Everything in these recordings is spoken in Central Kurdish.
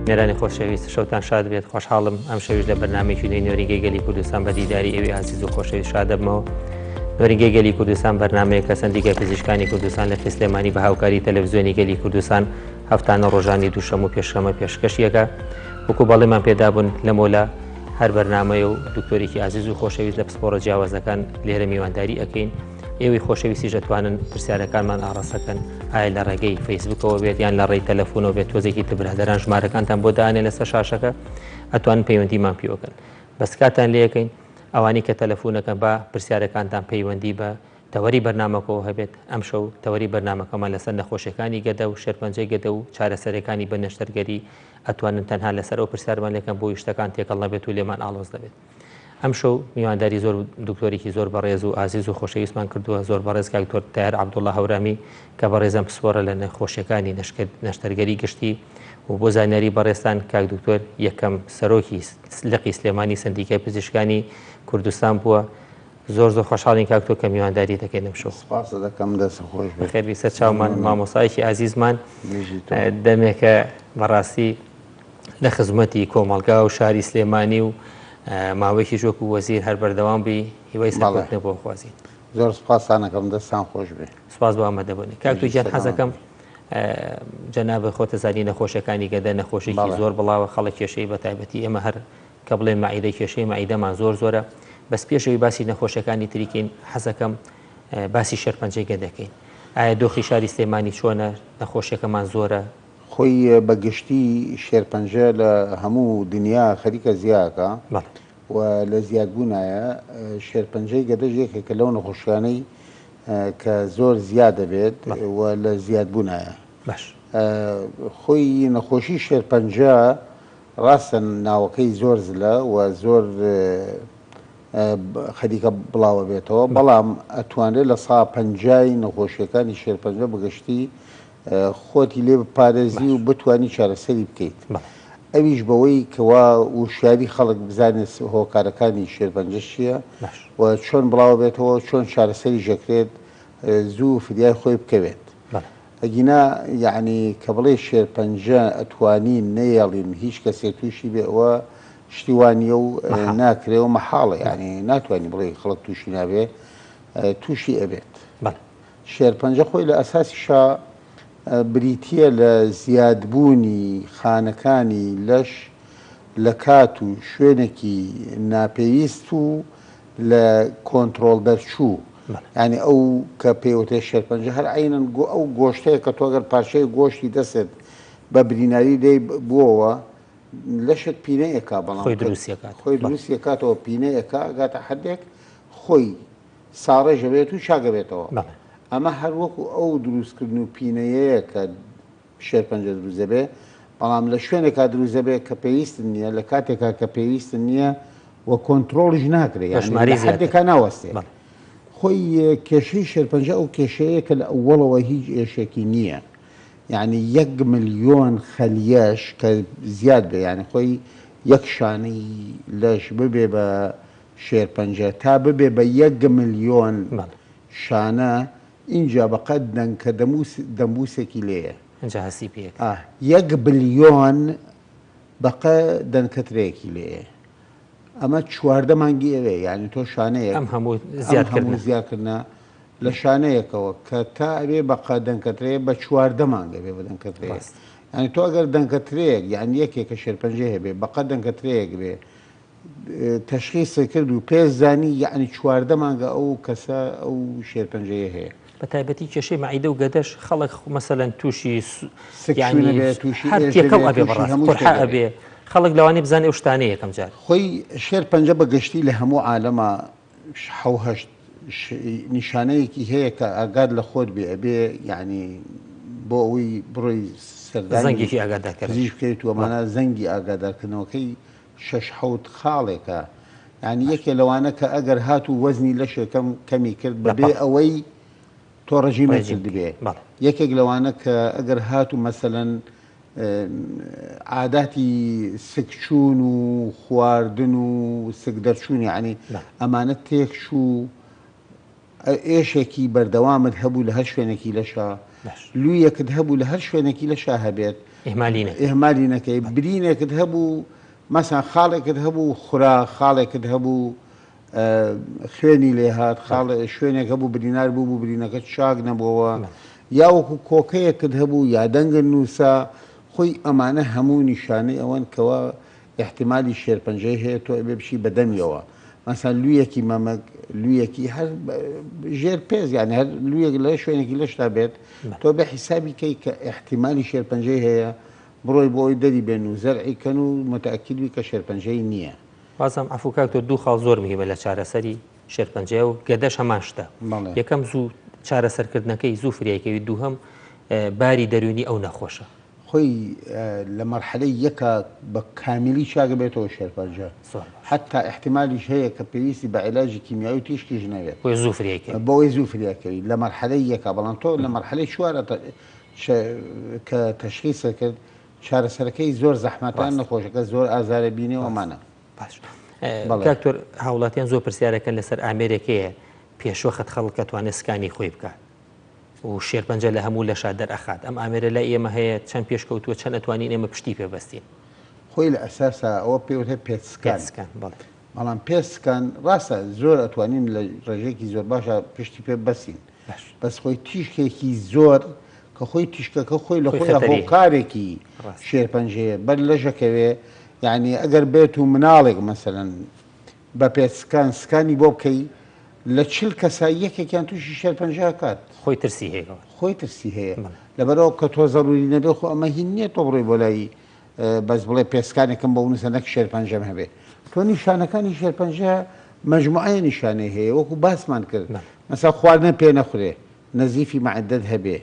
بینەرانی خۆشەویست شەوتان شاد بێت خۆشحاڵم ئەم شەویش لە بەرنامەیەکی نوێی نۆرینگەی گەلی کوردستان بە دیداری ئێوەی ئازیز و خۆشەویست شاد دەبمەوە. نۆرینگەی گەلی کوردستان بەرنامەیەکە سەندیکای پزیشکانی کوردستان لە سلێمانی بە هاوکاری تەلەڤزیۆنی گەلی کوردستان هەفتانە ڕۆژانی دووشەم و پێشەمە پێشکەشیەکە وەکو بەڵێمان پێدابوون لەمۆلا هەر بەرنامەیە و دکتۆرێکی ئازیز و خۆشەویست لە پسپۆڕە جیاوازەکان لێرە میوانداری ئەەکەین ئێوەی خۆشەویستیش ئەتوانن پرسیارەکانمان ئاڕاستەکەن ئایا لە ڕێگەی فەیسبوکەوە بێت یان لە ڕێی تەلەفۆنەوە بێت تۆزێکی تر برادەران ژمارەکانتان بۆ دانێ لەسەر شاشەکە ئەتوانن پەیوەندیمان پیوەکەن بەس کاتان لێەکەین ئەوانی کە تەلەفۆنەکەن با پرسیارەکانتان پەیوەندی بە تەوەری بەرنامەکەەوە هەبێت ئەمشەو تەوەری بەرنامەکەمان لەسەر نەخۆشیەکانی گەدە و شێرپەنجەی گەدە و چارەسەرەکانی بە نەشتەرگەری ئەتوانن تەنها لەسەر ئەو پرسیارمان لێکەن بۆی شتەکان تێکەڵ نەبێت و لێمان ئاڵۆز دەبێت. ئەمشەو میوانداری زۆر دکتۆرێکی زۆر بەڕێز و ئازیز و خۆشەویستمان کردووە زۆر بەڕێز کاک دکتۆر تەیار عەبدوڵا هەورامی کە بەڕێزم پسپۆڕە لە نەخۆشیەکانی نەشتەرگەری گشتی و بۆ زانیاری بەڕێزتان کاک دکتۆر یەکەم سەرۆکی لقی سلێمانی سەندیکای پزیشکانی کوردستان بووە زۆر زۆر خۆشحاڵین کاک تۆ کە میوانداری دەکەین ئەمشەو. سپاست دەکەم دەست خۆش بێت. بەخێربی سەرچاومان مامۆستایەکی ئازیزمان دەمێکە بەڕاستی لە خزمەتی کۆمەڵگا و شاری سلێمانی و ماوەیەکیش وەکو وەزیر هەر بەردەوام بی هیوای سەرکەوتنە بۆ خوازین. زۆر سپاستان ئەکەم دەستان خۆش بێ. سپاس بۆ ئامادەبوونی کاک تۆ گیان حەزەکەم جەنابت خۆتە زانی نەخۆشیەکانی گەدە نەخۆشیکی زۆر بڵاوە خەڵک کێشەی بە تایبەتی ئێمە هەر کە بڵێن مەعیدە کێشەی مەعیدەمان زۆر زۆرە بەس پێشەوەی باسی نەخۆشیەکانی تریکەین حەزەکەم باسی شێرپەنجەی گەدەکەین ئایا دۆخی شاری سلێمانی چۆنە نەخۆشیەکەمان زۆرە خۆی بە گشتی شێرپەنجە لە هەموو دنیا خەریکە زیاکا و لە زیادبوونایە، شێرپەنجەی گەدەش یەکێکە لەو نەخۆشیانەی کە زۆر زیاد دەبێت و لە زیادبوونایە. خۆی نەخۆشی شێرپەنجە ڕاستە ناوەکەی زۆر زلە و زۆر خەریکە بڵاوە بێتەوە، بەڵام ئەتوانرێت لە سا پەنجای نەخۆشیەکانی شێرپەنجە بەگشتی خۆتی لێ بپارێزی و بتوانی چارەسەری بکەیت ئەویش بەوەی کەوا وشیاری خەڵک بزانێت هۆکارەکانی شێرپەنجە چییە و چۆن بڵاو بێتەوە چۆن چارەسەری ژەکرێت زوو فریای خۆی بکەوێت ئەگینا یعنی کە بڵێ شێرپەنجە ئەتوانین نەیەڵین هیچ کەسێک تووشی بێ ئەوە شتی وانە و ناکرێ و مەحاڵە یعنی ناتوانانی بڵێ خەڵک تووشی نابێ تووشی ئەبێت. شێرپەنجە خۆی لە ئەساسیشا بریتییە لە زیادبوونی خانەکانی لەش لە کات و شوێنێکی ناپێویست و لە کۆنترۆڵ دەرچوو، یانی ئەو کە پێی وترێت شێرپەنجە هەر عەینەن ئەو گۆشتەیە کە تۆ گەر پارچەیەک گۆشتی دەستت بە بریناوی لێی بووەوە لەشت پینە ئەکا بەڵام خۆی دروستی ئەکات خۆی دروستی ئەکاتەوە پینە ئەکا ئەگاتە حەدێک خۆی ساڕێژ ئەبێت و چاک ئەبێتەوە. ئەمە هەر وەکو ئەو دروستکردن و پینەیەیە کە شێرپەنجە دروست دەبێ، بەڵام لە شوێنێکا دروست دەبێ کە پێویستت نییە، لە کاتێکا کە پێویستت نییە و کۆنترۆڵیش ناکرێ، بە یانی ژمارەی لە زیاتر. حەدێکا ناوەستێ. بەڵێ. خۆی کێشەی شێرپەنجە ئەو کێشەیە کە لە ئەوەڵەوە هیچ ئێشێکی نییە. یانی یەک ملیۆن خەلیەش کە زیاد بێ، یانی خۆی یەک شانەی لەش ببێ بە شێرپەنجە تا ببێ بە یەک ملیۆن شانە ئینجا بە قەد دەنکە دەموس دەمبوسێکی لێیە. ئینجا هەستی پێ ئەکەی. ئا یەک بلیۆن بە قە دەنکە ترێیەکی لێیە. ئەمە 14 مانگی ئەوێ یانی تۆ شانەیەک ئەم هەموو ئەم زیادکردنە. هەموو زیادکردنە لە شانەیەکەوە کە تا ئەبێ بە قە دەنکە ترێ بە 14 مانگ ئەبێ بە دەنکە ترێ. ڕاست. یانی تۆ ئەگەر دەنکە ترێیەک یانی یەکێک کە شێرپەنجەی هەبێ بە قە دەنکە ترێیەک بێ تەشخیص کرد و پێ زانی یەعنی 14 مانگە ئەو کەسە ئەو شێرپەنجەیە هەیە. بە تایبەتی کێشەی مەعیدە و گەدەش خەڵک مەسەلەن تووشی سکچوون ئەبێ تووشی هەر ئێش تێکەڵ دەبێ ئەبێ تووشی بەڕاست هەموو قورحە شتێک ئەبێ. ئەبێ خەڵک لەوانەیە بزانێ ئەو شتانەیە یەکەم جار. خۆی شێرپەنجە بە گشتی لە هەموو عالەما حەو هەشت نیشانەیەکی هەیە کە ئاگات لە خۆت بێ ئەبێ یعنی بۆ ئەوەی بڕۆی سەردانی زەنگێکی ئاگادارکەرەوە. پزیشک بکەیت و ئەمانە زەنگی ئاگادارکردنەوەکەی شەش حەوت خاڵێکە یعنی یەکێ لەوانە کە ئەگەر هاتوو وەزنی لەشێکەم کەمی کرد بەبێ ئەوەی تۆ ڕژیمت کردبێ یەکێک لەوانە کە ئەگەر هاتوو مەسەلەن عاداتی سکچوون و خواردن و سک دەرچوون یعنی ئەمانە تێکچوو ئێشێکی بەردەوامت هەبوو لە هەر شوێنێکی لەشە. لوویەکت هەبوو لە هەر شوێنێکی لەشا هەبێت ئیهمالی نەکەی. برینێکت هەبوو مەسەن خاڵێکت هەبوو خورا، خاڵێکت هەبوو خوێنی لێ هات، خاڵ شوێنێک هەبوو برینار بوو بوو برینەکە چاک نەبووەوە، یا وەکو کۆکەیەکت هەبوو یا دەنگت نووسا، خۆی ئەمانە هەموو نیشانەی ئەوەن کەوا ئیحتیمالی شێرپەنجەی هەیە تۆ ئەبێ بچی بە دەمیەوە مەسەن لویەکی مەمک لویەکی هەر ژێر پێست یانی هەر لویەک لە شوێنێکی لەشتا بێت تۆ بێ حیسابی کەی کە ئیحتیمالی شێرپەنجەی هەیە بڕۆی بۆ ئەوی دەری بێن و زەرعی کەن و متەئەکید بی کە شێرپەنجەی نییە. بازم عەفو کاک تۆ دوو خاڵ زۆر مهیمە لە چارەسەری شێرپەنجەیە و گەدەش هەمان شتە یەکەم زوو چارەسەرکردنەکەی زوو فریای کەوی دووهەم باری دەروونی ئەو نەخۆشە. خۆی لە مەرحەلەی یەکا بە کامیلی چاک ئەبێتەوە شێرپەنجە حەتا ئیحتیمالیش هەیە کە پێویستی بە عیلاجی کیمیاوی و تیشکیش نەبێت بۆیە زوو فریای کەوی. بۆیە زوو فریای کەوی لە مەرحەلەی یەکا بەڵام تۆ لە مەرحەلەی چوارا کە تەشخیست کرد چارەسەرەکەی زۆر زەحمەتە نەخۆشەکە زۆر ئازارە بینێ و ئەمانە. باش کاک تۆر هاوڵاتیان زۆر پرسیارەکەن لەسەر ئامێرێک هەیە پێشوەخت خەڵک ئەتوانێت سکانی خۆی بکات و شێرپەنجە لە هەموو لەشا دەرئەخات ئەم ئامێرە لای ئێمە هەیە چەند پێشکەوتووە چەند ئەتوانین ئێمە پشتی پێ بەستین؟ خۆی لە ئەساسا ئەوە پێ وترێت PET scan. PET scan بەڵێ. بەڵام PET scan ڕاستە زۆر ئەتوانین لە ڕێژەیەکی زۆر باشا پشتی پێ بەسین باش. بەس خۆی تیشکێکی زۆر کە خۆی تیشکەکە خۆی لە خۆی خۆیا خەتەریە. هۆکارێکی ڕاستە. شێرپەنجەیە بەر لەشەکەوێ یانی ئەگەر بێت و مناڵێک مەسەلەن بە PET scan سکانی بۆ بکەی لە 40 کەسا یەکێکیان تووشی شێرپەنجە ئەکات. خۆی ترسی هەیە کەواتە. خۆی ترسی هەیە لەبەرئەوە کە تۆ زەروری نەبێ خۆ ئەمە هین نییە تۆ بڕۆی بۆ لای بەس بڵێ PET scan ێکم بۆ بنووسە نەک شێرپەنجەم هەبێ تۆ نیشانەکانی شێرپەنجە مەجموعەیە نیشانەی هەیە وەکو باسمان کرد مەسا خواردنە پێ نەخورێ نەزیفی مەعدەت هەبێ،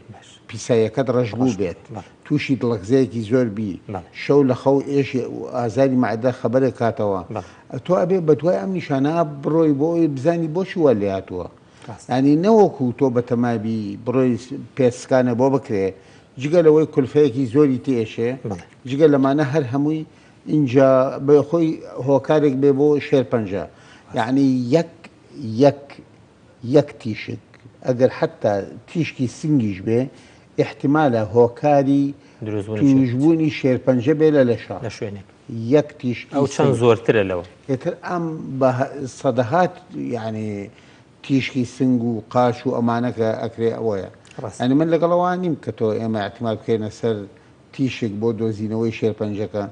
پیساییەکەت ڕەشبوو بێت، تووشی دڵەکزەیەکی زۆر بی، شەو لە خەو ئێشی ئازاری مەعدە خەبەرت کاتەوە، تۆ ئەبێ بەدوای ئەم نیشانە بڕۆی بۆ ئەوەی بزانی بۆچی وا لێهاتووە. یانی نەوەکو تۆ بەتەما بی بڕۆی PET scan ە بۆ بکرێ، جگە لەوەی کولفەیەکی زۆری تێئەچێ، جگە لەمانە هەر هەمووی ئینجا خۆی هۆکارێک بێ بۆ شێرپەنجە. یانی یەک یەک یەک تیشک ئەگەر حەتتا تیشکی سنگیش بێ ئیحتیمالە هۆکاری تووشبوونی شێرپەنجە بێ لە لەشا. لە شوێنێک. یەک تیشکی ئەو چەند سنگ. زۆرترە لەوە. ئیتر ئەم بە سەدەها یانی تیشکی سنگ و قاچ و ئەمانە کە ئەکرێ ئەوەیە. ڕاستە. یانی من لەگەڵ ئەوە نیم کە تۆ ئێمە ئیحتیمال بکەینە سەر تیشک بۆ دۆزینەوەی شێرپەنجەکە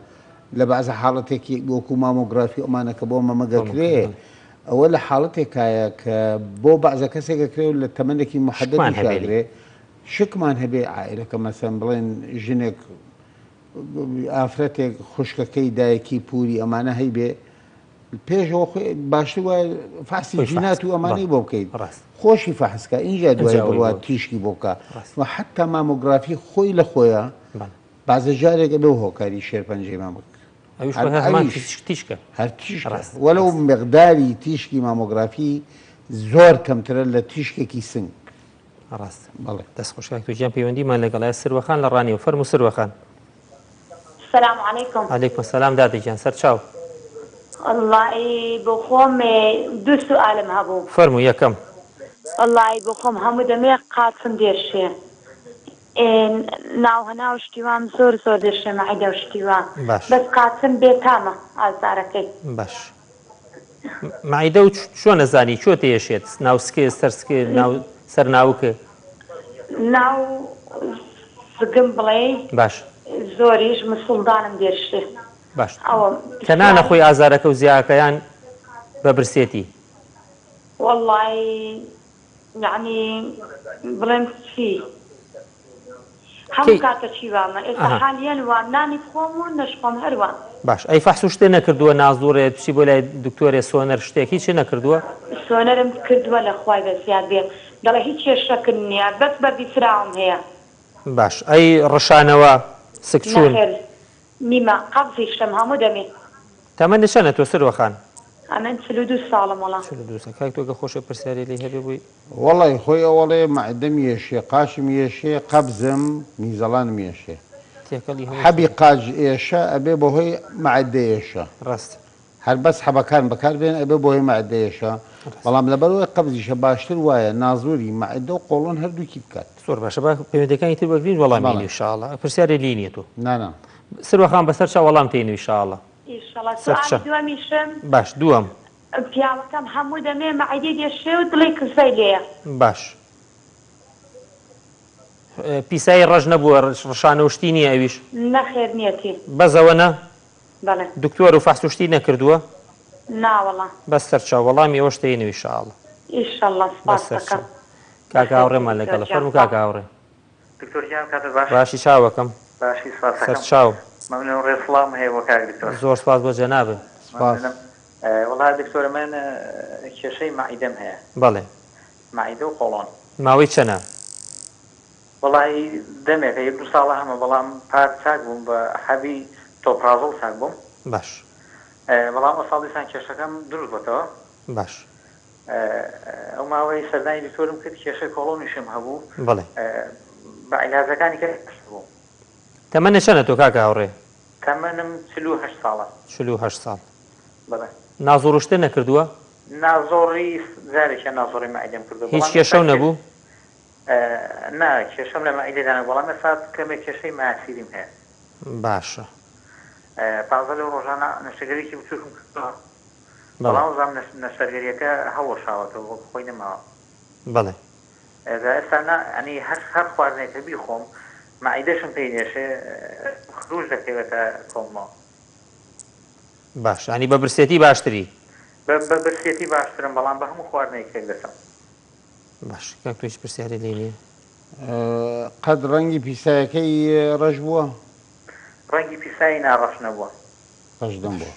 لە بەعزە حاڵەتێکی وەکو مامۆگرافی و ئەمانە کە بۆ مەمەک ئەکرێ ئەوە لە حاڵەتێکایە کە بۆ بەعزە کەسێک ئەکرێ و لە تەمەنێکی شکمان محەدەدیش هەبێ ئەکرێ شکمان هەبێ عائیلەکە مەسەن بڵێن ژنێک ئافرەتێک خوشکەکەی دایکی پوری ئەمانە هەیبێ پێشەوە خۆی باشتر وایە فەحسی خۆی فەحس جینات و بکا ئەمانەی بەڵێ بۆ بکەیت ڕاست خۆشی فەحس کا ئینجا دوای ئینجا ئەوەی بڕوا بۆ تیشکی بۆ بکا ڕاست و حەتا مامۆگرافی خۆی لە خۆیا بەڵێ بەعزە جارێک ئەبێ هۆکاری شێرپەنجەی مامک ئەویش هەر خۆی هەر هەمان ئەویش تیشک تیشکە هەر تیشکە ڕاست وەلەو ڕاست مقداری تیشکی مامۆگرافی زۆر کەمترە لە تیشکێکی سنگ ڕاست بەڵێ. دەست خۆش کاک تۆ گیان پەیوەندیمان لەگەڵایە سروەخان لە ڕانیەوە فەرموو سروەخان. سلام علیکم. علیکم سلام دادە گیان سەرچاو. وەڵایی بۆ خۆم دوو سوئالم هەبوو. فەرموو یەکەم. وەڵایی بۆ خۆم هەموو دەمێ قاچم دێشێ ناو هەناو شتی وام زۆر زۆر دێشێ مەعیدە و شتی وا باش. بەس قاچم بێتامە ئازارەکەی. باش مەعیدە و چۆن ئەزانی کوێ تێیەشێت ناو سکێ سەر سکێ ناو سەر ناوک. ناو زگم بڵێی باش. زۆریش مسوڵدانم دێشێ باش ئەوە کە نانە خۆی ئازارەکە و زیاکە یان بە برسێتی. وەڵایی یەعنی بڵێم چی هەموو کەی کاتە چی وامە ئێستا ئەها. حالیەن وام نانی بخۆم و نەشخۆم هەر وام. باش ئەی فەحس و شتێ نەکردووە نازوڕێ بچی بۆ لای دکتۆرێ سۆنەر شتێک هیچ نەکردووە؟ سۆنەرم کردووە لە خوای بەزیاد بێ دەڵێ هیچ کێشەکن نیە بەس بەردی فراوم هەیە. باش ئەی ڕشانەوە سکچوون؟ نەخێر نیمە قەبزیشم هەموو دەمێ. تەمەنت چەنە تۆ سروە خان؟ ئەمن 42 ساڵم وەڵا. 42 ساڵ کاک تۆ گە خۆشە پرسیارێ لێی هەبێ بۆی. وەڵای خۆی ئەوەڵێ مەعدەم یەشێ قاچم یەشێ قەبزم میزەڵانم یەشێ تێکەڵی هەموو حەبی شتێک. قاچ ئێشە ئەبێ بەهۆی مەعدە ئێشە. ڕاستە. هەر بەس حەبەکان بەکار بێن ئەبێ بۆ هی مەعدە یشە بەڵام لەبەرئەوەی قەبزیشە باشتر وایە نازوری مەعدە و قۆڵۆن هەردووکی بکات. زۆر باشە با پەیوەندیەکانی تر وەرگرین وەڵامی بەڵێ. ان شاء اللە پرسیارێ لی نیە تۆ. نا نا. سروە خان بەسەر چاو وەڵام تێین ان شاء اللە. ئیشەڵا سەر سوئالی چا. دووەمیشم. باش دووەم. پیاوەکەم هەموو دەمێ مەعیدەی دێشێ و دڵی کزەی لێیە. باش پیسایی ڕەش نەبووە ڕشانە و شتی نیە ئەویش؟ نەخێر نیەتی. بەس ئەوە نا؟ بەڵێ. دکتۆر و فەحس و شتی نەکردووە؟ نا وەڵا. بەس سەرچاو وەڵامی ئەوەش دەینەوە ئیشاڵڵا. ئیشەڵڵا بەس سپاست دەکەم. سەرچاو. کاکە بەخێر بێی هاوڕێمان دکتۆر لەگەڵە گیان فەرموو سپاس. کاکە هاوڕێ. دکتۆر گیان کاتت باش. باشی چاوەکەم. باشی سپاست دەکەم. سەرچاو. مەمنون ڕێز سڵاوم هەیە بۆ کاک دکتۆر. زۆر سپاس بۆ جەنابت. سپاس. مەمنونم. وەڵا دکتۆر من کێشەی مەعیدەم هەیە. بەڵێ. مەعیدە و قۆڵۆن. ماوەی چەنە؟ وەڵاهی دەمێکە یەک دوو ساڵە هەمە بەڵام پار چاک بووم بە حەبی تۆپرازۆڵ چاک بووم. باش. بەڵام ئەوساڵ دیسان کێشەکەم دروست بۆتەوە. باش. ئەو ماوەی سەردانی دکتۆرم کرد کێشەی کۆڵۆنیشم هەبوو. بەڵێ. بە عیلاجەکانی کە باش بووم. تەمەنت چەنە تۆ کاکە هاوڕێ؟ تەمەنم 48 ساڵە. 48 ساڵ. بەڵێ. نازۆڕشتن نەکردووە؟ نازۆڕی جارێکیان نازۆڕی مەعیدەم کردووە هیچ بەڵام ئێستا کێشەو کێ نەبوو؟ نا کێشەم لە مەعیدەدا نەبوو بەڵام ئێستا کەمێک کێشەی ماسیریم هەیە. باشە. تازە لەو ڕۆژانە نەشتەرگەریەکی بچووکم کردووە بەڵێ. بەڵام وەزام نەشتەرگەریەکە هەڵوەشاوەتەوە وەک خۆی نەماوە. بەڵێ. جا ئێستا نا یانی هەر هەر خواردنێک کە بیخۆم مەعیدەشم پێی دێشێ خروج دەکەوێتە کۆمەوە. باشە یانی بە برسێتی باشتری؟ بە بە برسێتی باشترم بەڵام بە هەموو خواردنێک تێک دەچم. باش کاک تۆ هیچ پرسیارێ لێی نیە؟ قەت ڕەنگی پیسایەکەی ڕەش بووە؟ ڕەنگی پیسایی نا ڕەش نەبووە. ڕەش نەبووە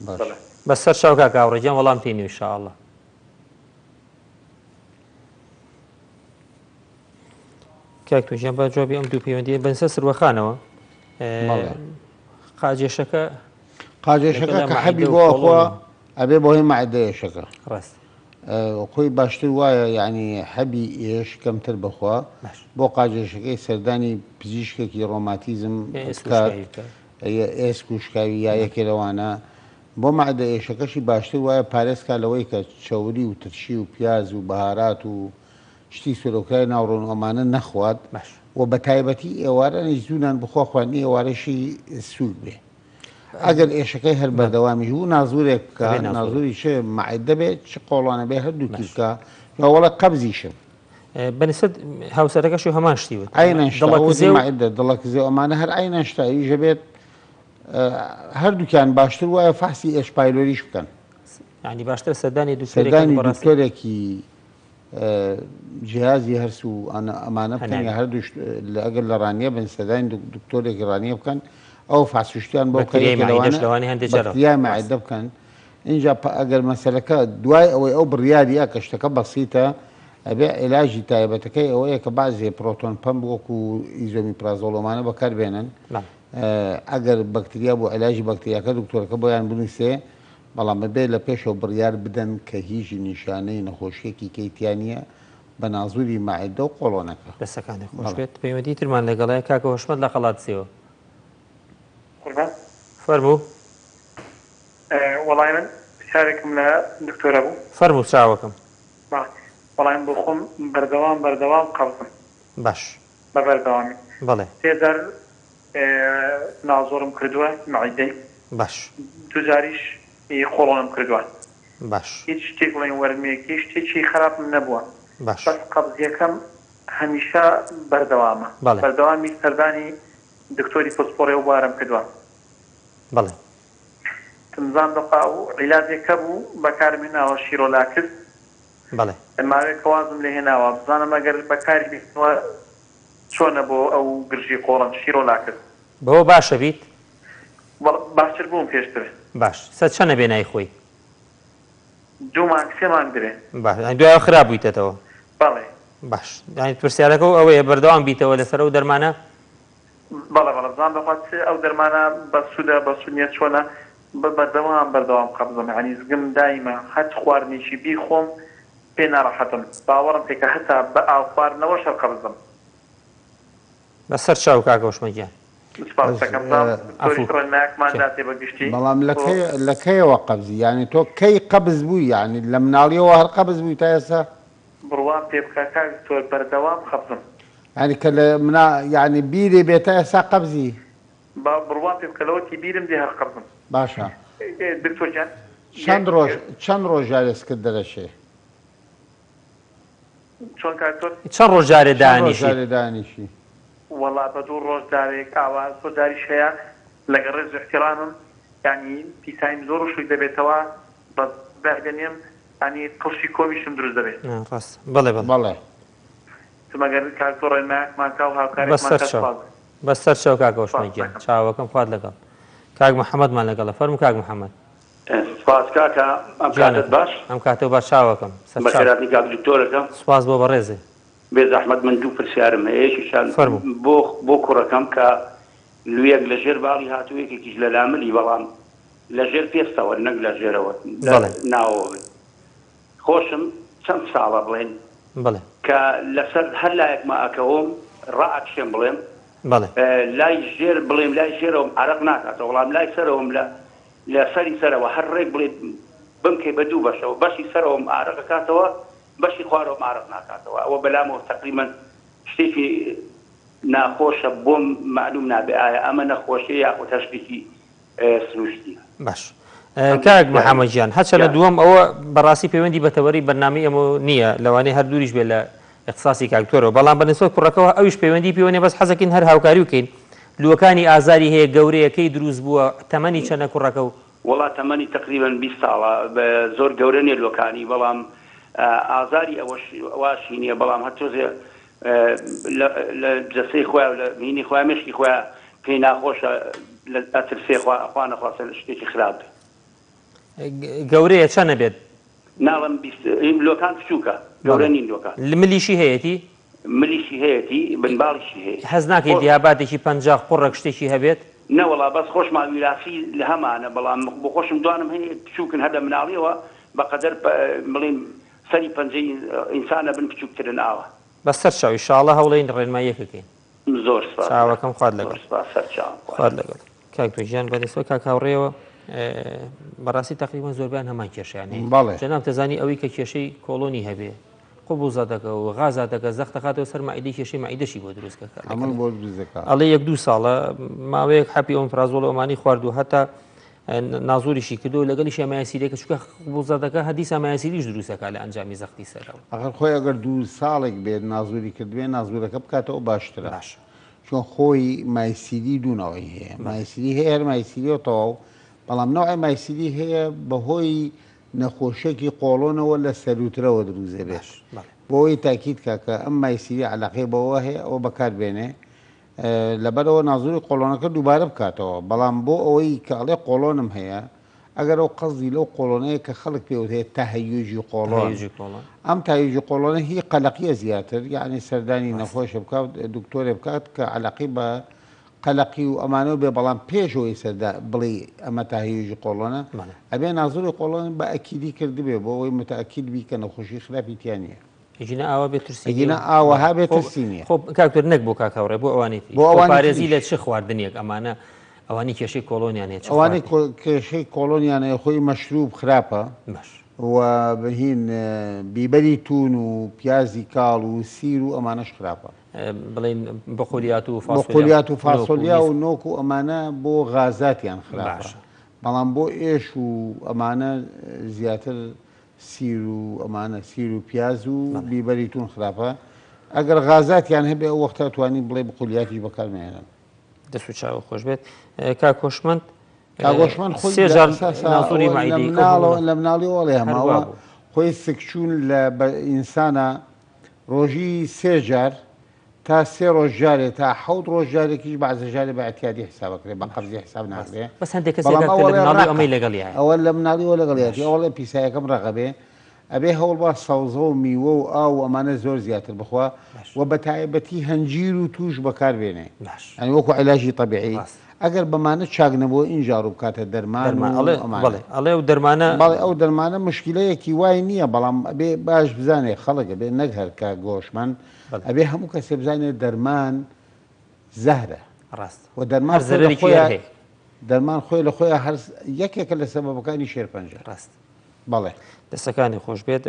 باش. بەڵێ. بەس سەر چاو کاک هاوڕێ گیان وەڵام تێنی ان شاء اللە. کاک تۆ گیان با جوابی ئەم دوو پەیوەندیە بنسە سروەخانەوە. بەڵێ. قاجێشەکە قاجێشەکە لەگەڵ کە حەبی مەعیدە و بۆ ئەخوا کۆڵۆن. ئەبێ بۆ هی مەعدە ئێشەکە. ڕاست. خۆی باشتر وایە یانی حەبی ئێش کەمتر بخوا بۆ قاجێشەکەی سەردانی پزیشکێکی ڕۆماتیزم بکات ئێسک و شکاوی یا یەکێ لەوانە بۆ مەعدە ئێشەکەشی باشتر وایە پارێزکا لەوەی کە چەوری و ترشی و پیاز و بەهارات و شتی سورەوکرای ناو ڕۆن و ئەمانە نەخوات و بە تایبەتی ئێوارانیش زوو نان بخوا خواردنی ئێوارەشی سووک بێ. ئەگەر ئێشەکەی هەر بەردەوامیش بوو نازورێک بکە نازوری چ مەعدە بێت چ قۆڵانە بێ هەردووکی بکە یا وەڵا قەبزیشم. بەنسبەت هاوسەرەکەشی هەمان شتی وت عەینەن شتە ئەوە وتی مەعدە دڵەکزێ و ئەمانە هەر عەینەن شتە ئەویش ئەبێت هەردووکیان باشتر وایە فەحسی ئێش پایلۆریش بکەن. یانی باشترە سەردانی دکتۆرێک سەردانی دکتۆرێکی جیهازی هەرس و ئەمانە بکەن یا هەردوو ئەگەر لە ڕانیە بن سەردانی دکتۆرێکی ڕانیە بکەن ئەو فاسوشتیان بۆ بەکتریای مەعدە بکەن اینجا ئەگەر مەسەلەکە دوای ئەوەی ئەو بڕیاریە کە شتەکە بەسیتە ئەبێ عیلاجی تایبەتەکەی ئەوەیە کە بەعزێ پرۆتۆن پەمپ وەکو ئیزۆمیپرازۆڵۆمانە بەکاربێنن ئەگەر بەکتریا بۆ عیلاجی بەکتریاکە دکتۆرەکە بۆیان بنووسێ بەڵام ئەبێ لە پێشەوە بڕیار بدەن کە هیچ نیشانەی نەخۆشیەکی کەی تیا نیە بە نازوری مەعدە و قۆڵۆنەکە. دەستەکانت خۆش بێت. پەیوەندی ترمان لەگەڵە کاکە هۆشمەند لە قەڵادزێوە. قوربان. فەرموو. وەڵای من پرسیارێکم لە دکتۆرە بوو. فەرموو چاوەکەم. بەڵێ وەڵای من بۆ خۆم بەردەوام بەردەوام قەبزم. باش. بە بەردەوامی. بەڵێ. سێ جار نازۆرم کردووە مەعیدەی. باش. دووجاریش ی قۆڵۆنم کردووە. باش. هیچ شتێک بڵێین وەرمێکی شتێکی خراپم نەبووە. باش. بەس قەبزیەکەم هەمیشە بەردەوامە. بەڵێ. بەردەوامی سەردانی دکتۆری پسپۆڕی ئەو بوارەم کردووە. بەڵێ. تمزان بەخوا ئەو عیلاجێک هەبوو بەکارم هێناوە شیرۆلاکس. بەڵێ. ماوەیەکە وازم لێ هێناوە بزانم ئەگەر بەکاری بێنمەوە چۆنە بۆ ئەو گرژی قۆڵەم شیرۆلاکس. بەوە باشە بیت؟ بەڵێ باشتر بووم پێشتر. باش سە چەنە بێ نایخۆی؟ دوو مانگ سێ مانگ دەبێ. باش یانی دوایەوە خراپ بوویتەتەوە؟ بەڵێ. باش یانی پرسیارەکە ئەوەیە بەردەوام بیتەوە لەسەر ئەو دەرمانە؟ بەڵێ بەڵێ بزانم بەخوا چ ئەو دەرمانە بەسوودە بەسوود نیە چۆنە بەردەوام بەردەوام قەبزم یانی زگم دایمە هەرچ خواردنێکی بیخۆم پێ ناڕەحەتم باوەڕم پێکە هەتا بە ئاو خواردنەوەش هەر قەبزم. بەسەر چاو کاکە وشمە گیان. سپاست دەکەم بەڵام دکتۆریش ڕێنمایەکمان داتێ بە گشتی بەڵام لە کەی لە کەیەوە قەبزی یانی تۆ کەی قەبز بووی یانی لە مناڵیەوە هەر قەبز بووی تا ئێستا؟ بڕوام پێ بکە کاک دکتۆر بەردەوام قەبزم. یانی کە لە منا یانی بیرێ بێ تا ئێستا قەبزی؟ با بڕوام پێ بکە لەوەتی بیرم دێ هەر قەبزم. باشە دکتۆر گیان چەند ڕۆژ چەند ڕۆژ جارێ سکت دەرەچێ؟ چۆن کاک دکتۆر؟ چەند ڕۆژ جارێ چەند ڕۆژ دانیشی؟ جارێ دانیشی؟ وەڵا بە دوو ڕۆژ جارێک ئاوا زۆر جاریش هەیە لەگەڵ ڕێز و ئیحتیڕامم یانی پیساییم زۆر وشک دەبێتەوە بەس دایدەنێم یانی قڵشی کۆمیشم دروست دەبێ. نا ڕاستە بەڵێ بەڵێ. بەڵێ. مەگەر کاک تۆ ڕێنمایەکمان کا و هاوکارێکمان بەسەر کا چاو سوپاس. بەسەر چاو کاک سوپاست هۆشمەند گیان دەکەم. چاوەکەم خوات لەگەڵ. کاک محەمەدمان لەگەڵە فەرموو کاک محەمەد. سپاس کاکە ئەم کاتەت گیانەکەم باش. ئەم کاتەو باش چاوەکەم سەرچاو. بەخێرهاتنی کاک دکتۆرەکەم. سوپاس بۆ بەڕێزێ. بێزەحمەت من دوو پرسیارم هەیە یەکێکیان فەرموو. بۆ بۆ کوڕەکەم کە لویەک لە ژێر باڵی هاتوو یەکێکیش لە لاملی بەڵام لە ژێر پێستەوە نەک لە ژێرەوە لە بەڵێ. ناوەوە بن خۆشم چەند ساڵە بڵێن بەڵێ. کە لەسەر هەر لایەکما ئەکەوم ڕائەکشێم بڵێم بەڵێ. لای ژێر بڵێم لای ژێرەوەم عەرەق ناکاتەوە بەڵام لای سەرەوەم لە لە سەری سەرەوە هەر ڕێک بڵێ بمکەی بە دوو بەشەوە بەشی سەرەوەم ئارەق ئەکاتەوە بەشی خوارەوەم ئارەق ناکاتەوە ئەوە بەلامەوە تەقریبەن شتێکی ناخۆشە بۆم مەعلوم نابێ ئایا ئەمە نەخۆشیە یاخود هەر شتێکی سروشتیە. باش ئەم دوو کاک پرسیارەم محمد گیان هەرچەنە گیان. دووەم ئەوە بەڕاستی پەیوەندی بە تەوەرەی بەرنامەی ئێمەوە نییە لەوانەیە هەر دووریش بێت لە ئیختساسی کاک دکتۆرەوە بەڵام بە نسبەت کوڕەکەوە ئەویش پەیوەندی پێوە نییە بەس حەزەکەین هەر هاوکاری بکەین لووەکانی ئازاری هەیە گەورەیە کەی دروست بووە تەمەنی چەنە کوڕەکە و وەڵا تەمەنی تەقریبەن 20 ساڵە زۆر گەورە نیە لوەکانی بەڵام ئازاری ئەوەش واشی نیە بەڵام هەر تۆزێ لە جەسەی خۆیا و لە هینی خۆیا مێشکی خۆیا پێی ناخۆشە لە ئەترسێ خوا خوا نەخواستە شتێکی خراپ بێ. گەورەیە چەنە بێت؟ ناڵێم 20 لۆکان بچووکە گەورە بەڵێ نین لۆکان. ملیشی هەیەتی؟ ملیشی هەیەتی بن باڵیشی هەیەتی. هەست ناکەی خۆ. التهاباتێکی پەنجە قوڕگ شتێکی هەبێت؟ نەوەڵا بەس خۆشمان ویراسی لە هەمانە بەڵام بۆ خۆشم دوانم هەیە بچووکن هەر لە مناڵیەوە بەقەدەر بڵێین سەری پەنجەی ئینسان ئەبن بچووکترن ئاوا. بەسەر چاو ئیشاڵا هەوڵەین ڕێنماییەکە کەین. زۆر سپاس برا چاوەکەم خوات زۆر لەگەڵ. سپاس سەرچاوم خوات خوات لەگەڵ. لەگەڵ. کاک تۆ گیان بەنیسبەت کاک هاوڕێیەوە بەڕاستی تەقریبەن زۆربەیان هەمان کێشەیان هەیە. بەڵێ. جەناب تەزانی ئەوەی کە کێشەی کۆڵۆنی هەبێ قبوزاتەکە و غازاتەکە زەخت دەخاتەوە سەر مەعیدەی کێشەی مەعیدەشی بۆ دروست کە هەمووی بۆ دروست دەکا. ئەڵێ یەک دوو ساڵە ماوەیەک حەپی ئۆمپرازۆڵ و ئەمانی خواردوو هەتا نازوریشی کردو لەگەڵیشیا مایەسیرێکە چونکە قبوزاتەکە هەدیسا مایەسیریش دروست دەکات لە ئەنجامی زەختی سەرەوە. ئەخر خۆی ئەگەر دوو ساڵێک بێت نازوری کردبێ نازورەکە بکاتەوە باشترە باشە. چون خۆی مایسیری دوو نەوعی هەیە مایسیری هەیە هەر مایسیریە و تەواو بەڵام نەوعی مایسیری هەیە بەهۆی نەخۆشیەکی قۆڵۆنەوە لە سەروترەوە دروست دەبێت بۆ ئەوەی تاکید کا کە ئەم مایسیری عەلاقەی بەوە هەیە ئەوە بەکار بێنێ لەبەرئەوە نازوری قۆڵۆنەکە دووبارە بکاتەوە بەڵام بۆ ئەوەی کە ئەڵێ قۆڵۆنم هەیە ئەگەر ئەو قەزدی لەو قۆڵۆنەیە کە خەڵک پێ وترێت تەهەیوجی قۆڵۆن تەهەیوجی قۆڵۆن. ئەم تەهەیوجی قۆڵۆنە هی قەلەقیە زیاتر یەعنی سەردانی ڕاستە. نەخۆشێ بکات دکتۆرێ بکات کە عەلاقەی بە قەلەقی و ئەمانەوە بێ بەڵام پێش ئەوەی سەردا بڵێی ئەمە تەهەیوجی قۆڵۆنە بەڵێ. ئەبێ نازوری قۆڵۆن بە ئەکیدی کردبێ بۆ ئەوەی متەئەکید بی کە نەخۆشی خراپی تیا نیە. ئەگینا ئاوا بێ ترسی نیە ئەگینا و ئاوەها بێ خۆ ترسی نیە. خۆ کاک تۆر نەک بۆ کاک هاوڕێ بۆ ئەوانەی تریش بۆ خۆ ئەوانی پارێزی تریش. لە چ خواردنێک ئەمانە ئەوانەی کێشەی کۆڵۆنیان هەیە چ ئەوانەی خواردنێک؟ کێشەی کۆڵۆنیان هەیە خۆی مەشروب خراپە باش. و هین بیبەری توون و پیازی کاڵ و سیر و ئەمانەش خراپە. بڵێین بقولیات و فاسۆلیا بقولیات و نۆک و فاسۆلیا میز. و نۆک و ئەمانە بۆ غازاتیان خراپە باشە. بەڵام بۆ ئێش و ئەمانە زیاتر سیر و ئەمانە سیر و پیاز و بیبەری تون خراپە ئەگەر غازاتیان هەبێ ئەو وەختە توانی بڵێ بقولیاتیش بەکار مێنن. دەست و چاوت خۆش بێت کاک هۆشمەند. کاک هۆشمەند خۆی سێ لە جار ئەساسا نازوری ئەوە لە مەعیدەی ئەو مناڵەوە هەموو لە مناڵیەوە ئەڵێ هەر هەماوە وابوو. خۆی سکچوون لە بە ئینسانە ڕۆژی سێ جار تا سێ ڕۆژ جارێ تا حەوت ڕۆژ جارێکیش بەعزە جارێ بە ئیعتیادی حساب ئەکرێ بە قەبزی حساب ناکرێ بەس هەندێک کەس بەڵام کاک ئەوە لە ئەڵێ مناڵی ڕەقە ئەمەی لەگەڵیایە ئەوە لە مناڵیەوە لەگەڵیەتی باش ئەوە ئەڵێ پیسایەکەم ڕەقە بێ ئەبێ هەوڵ با سەوزە و میوە و ئاو و ئەمانە زۆر زیاتر بخوا باش و بە تایبەتی هەنجیر و تووش بەکار بێنێ باش یانی وەکو عیلاجی تەبیعی ڕاست ئەگەر بەمانە چاک نەبووە ئینجا ڕوو بکاتە دەرمان دەرمان و ئەڵێ ئەمانە. بەڵێ ئەڵێ ئەو دەرمانە. بەڵێ ئەو دەرمانە مشکیلەیەکی وای نییە بەڵام ئەبێ باش بزانێ خەڵک ئەبێ نەک هەر کاک گۆشمەن بەڵێ. ئەبێ هەموو کەسێ بزانێ دەرمان زەهرە. ڕاست و دەرمان هەر خۆی لە زەرەرێکی هەر خۆیا هەیە. دەرمان خۆی لە خۆیا هەر یەکێکە لە سەبەبەکانی شێرپەنجە. ڕاست. بەڵێ. دەستەکانی خۆش بێت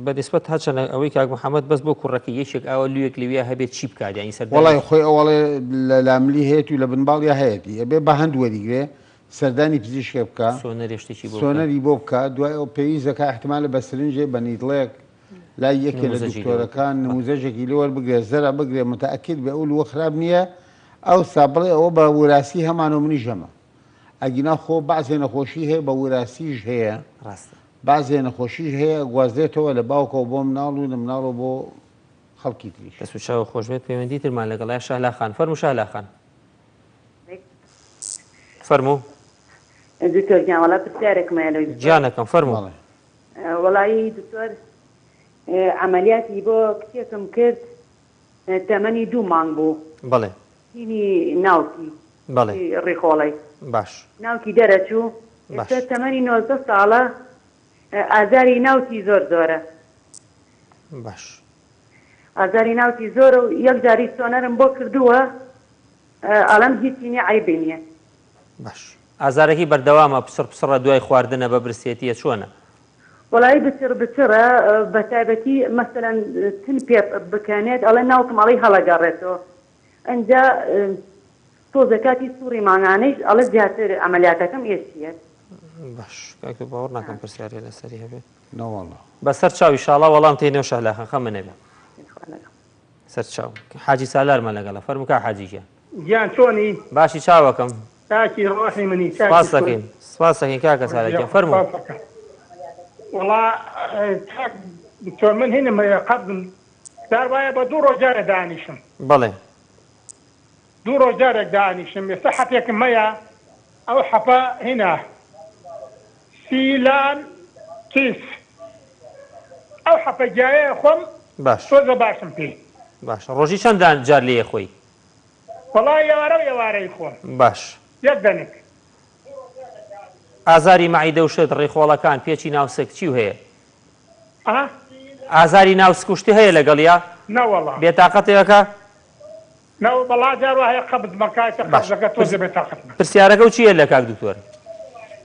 بە نیسبەت هەرچەنە ئەوەی کاک محەممەد بەس بۆ کوڕەکەی یەکێک ئاوا لوویەک لەویا هەبێت چی بکات یانی سەردانی وەڵای خۆی ئەوەڵێ لە لاملی هەیەتی و لە بنباڵیا هەیەتی ئەبێ بە هەند وەریگرێ سەردانی پزیشکێک بکا سۆنەرێ شتێکی بۆ بکەن. سۆنەری بۆ بکا دوای ئەو پێویست دەکا ئیحتیمالە بە سرنجێ بە نیدڵێک لای یەکێ لە نموزەجی لێ وەرگرن. دکتۆرەکان نموزەجێکی لێ وەربگرێ زەرع بگرێ متەئەکید بێ ئەو لووە خراپ نییە ئەوسا بڵێ ئەوە بە وراسی هەمانە و منیش هەمە ئەگینا خۆ بەعزێ نەخۆشی هەیە بە وراسیش هەیە ڕاستە. بەعزێ نەخۆشیش هەیە گوازرێتەوە لە باوکەوە بۆ مناڵ و لە مناڵەوە بۆ خەڵکی تریش. دەست و چاوت خۆش بێت پەیوەندی ترمان لەگەڵە شەهلا خان فەرموو شەهلا خان فەرموو. دکتۆر گیان وەڵا پرسیارێکم هەیە لەوی بپرسم. گیانەکەم فەرموو. بەڵێ. وەڵایی دکتۆر عەمەلیاتی بۆ کچێکم کرد تەمەنی دوو مانگ بوو. بەڵێ. تینی ناوکی بەڵێ. ڕیخۆڵەی. باش. ناوکی دەرەچوو. باش. ئێستا تەمەنی 19 ساڵە ئازاری ناوکی زۆر زۆرە. باش. ئازاری ناوکی زۆرە و یەک جاری سۆنەرم بۆ کردووە ئەڵێم هیچی نیە عەیبی نیە. باش. ئازارەکەی بەردەوامە پچڕ پچڕە دوای خواردنە بە برسێتیە چۆنە؟ وەڵایی بچڕ بچڕە بەتایبەتی مەسەلەن تن پێ بکەنێت ئەڵێ ناوکم ئەڵێی هەڵەگەڕێتەوە ئنجا تۆزێ کاتی سوڕی مانگانەیش ئەڵێ زیاتر عەمەلیاتەکەم ئێشیەت. باش کاک تۆ باوەڕ ناکەم پرسیارێ لەسەری هەبێ. نەوەڵا. بەسەر چاو ئیشاڵا وەڵام تێنەوە شەهلا خان خەمە نەبێ. سەر چاو. حاجی سالارمان لەگەڵە فەرموو کاک حاجی گیان. گیان چۆنی؟ باشی چاوەکەم. چاکی ڕۆحی منی چاکی سپاس دەکەین سپاس دەکەین کاکە سالار گیان فەرموو. وەڵا کاک دکتۆر من هینم هەیە قەبزم جار وایە بە دوو ڕۆژ جارێ دانیشم. بەڵێ. دوو ڕۆژ جارێک دانیشم ئێستا حەپێکم هەیە ئەو حەپە هینە سیلان کیس ئەو حەپە گیایە خۆم باش تۆزە باشم پێی. باشە ڕۆژی چەند دان جار لێیە خۆی؟ وەڵا ئێوارە و ئێوارەی خۆم. باش. یەک دەنک. ئازاری مەعیدە و شت، ڕیخۆڵەکان، پێچی ناو سک، چیو هەیە؟ ئا؟ ئازاری ناو سک و شتی هەیە لەگەڵیا؟ نەوەڵا. بێتاقەتێ ئەکا؟ نە وەڵا جار وا هەیە قەبز مەکا ئیتر باش قەبزەکە تۆزێ بێتاقەتمە. پرسیارەکەو چییە لە کاک دکتۆر؟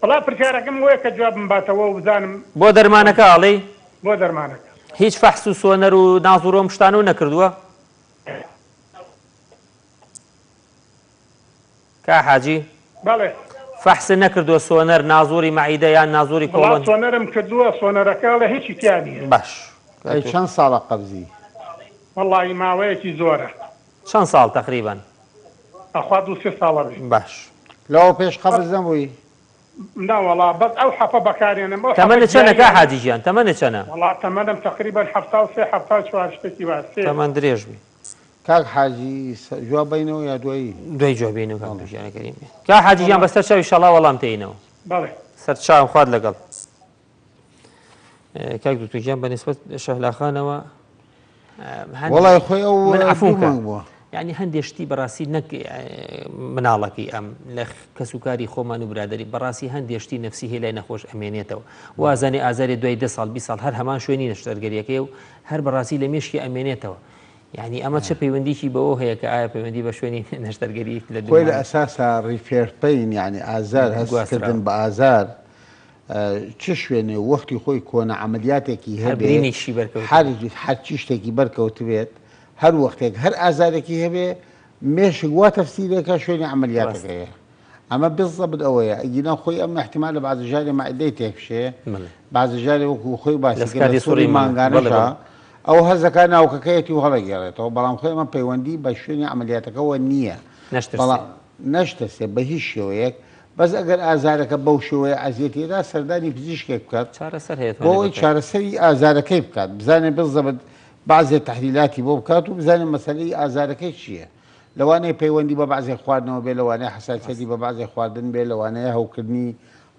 وەڵا پرسیارەکەم ئەوەیە کە جوابم باتەوە و بزانم. بۆ دەرمانەکە ئەڵێی؟ بۆ دەرمانەکە. هیچ فەحس و سۆنەر و نازور و ئەم شتانەو نەکردووە؟ کا حاجی؟ بەڵێ. فەحست نەکردووە سۆنەر نازوری مەعیدە یان نازوری وەڵا کۆڵۆن؟ سۆنەرم کردووە سۆنەرەکە ئەڵێ هیچی تیا نییە. باش ئەی چەند ساڵە قەبزی؟ وەڵایی ماوەیەکی زۆرە. چەند ساڵ تەقریبەن؟ ئەخوا دوو سێ ساڵە بێ. باش. لەوە پێش قەبز نەبووی؟ نا وەڵا بەس ئەو حەپە بەکارێنم ئەو حەپە تەمەنت چەنە کا گیاییە. حاجی گیان تەمەنت چەنە؟ وەڵا تەمەنم تەقریبەن 73 74 شتێکی وا سێ. تەمەن درێژ بی. کاک حاجی جواب بەینەوە یا دوایی؟ دوای جواب بینەوە کاک گیانە کەریم بێ. کاک حاجی گیان بەسەر چاو ئیشەڵا وەڵام تێینەوە. بەڵێ. سەر چاوم خوات لەگەڵ. کاک دکتۆر گیان بە نسبەت شەهلا خانەوە وەڵای خۆی ئەو من عەفوم دوو کە مانگ بووە. یعنی هەندێک شتی بەڕاستی نەک مناڵەکەی ئەم لە کەسوکاری خۆمان و برادری بەڕاستی هەندێک شتی نفسی هەیە لای نەخۆش ئەمێنێتەوە وازانێ ئازارێ دوای ده ساڵ 20 ساڵ هەر هەمان شوێنی نەشتەرگەریەکەی و هەر بەڕاستی لە مێشکی ئەمێنێتەوە یعنی ئەمە چ پەیوەندیکی بەوە هەیە کە ئایا پەیوەندی بە شوێنی نەشتەرگەری لە خۆی لە دوو ئەساسا refer pain یعنی ئازار هەستکردن گواستراوە بە ئازار چ شوێنێ و وەختی خۆی کۆنە عەمەلیاتێکی هەر هەبێ برینێکیشی بەرکەوتبێ. هەر هەرچی شتێکی بەرکەوتبێت هەر وەختێک هەر ئازارێکی هەبێ مێشک وا تەفسیرێکە شوێنی ڕاست. عەمەلیاتەکەیە ئەمە بزەبت ئەوەیە ئەگینا خۆی ئەم ئیحتیمالە بەعزە جارێ مەعدەی تێک بشێ بەڵێ. بەعزە جارێ وەکوو خۆی باسی لە کرد لە سکاتی سوڕی سوڕی مانگ بەڵێ مانگانەشا بەڵێ. ئەو هەزەکا ناوکەکەیەتی و هەڵەگێڕێتەوە بەڵام خۆی ئەمە پەیوەندی بە شوێنی عەمەلیاتەکەوە نییە نەشترسێ. بەڵام نەشترسێ بە هیچ شێوەیەک بەس ئەگەر ئازارەکە بەو شێوەیە ئەزیەتی ئەدا سەردانی پزیشکێک بکات چارەسەر هەیە بۆ توانێ ئەوەی بکات. چارەسەری ئازارەکەی بکات بزانێ بزەبت بەعزێ تەحلیلاتی بۆ بکات و بزانێ مەسەلەی ئازارەکەی چییە لەوانەیە پەیوەندی بە بەعزێ خواردنەوە بێ لەوانەیە حەساسیەتی بە بەعزێ خواردن بێ لەوانەیە هەوکردنی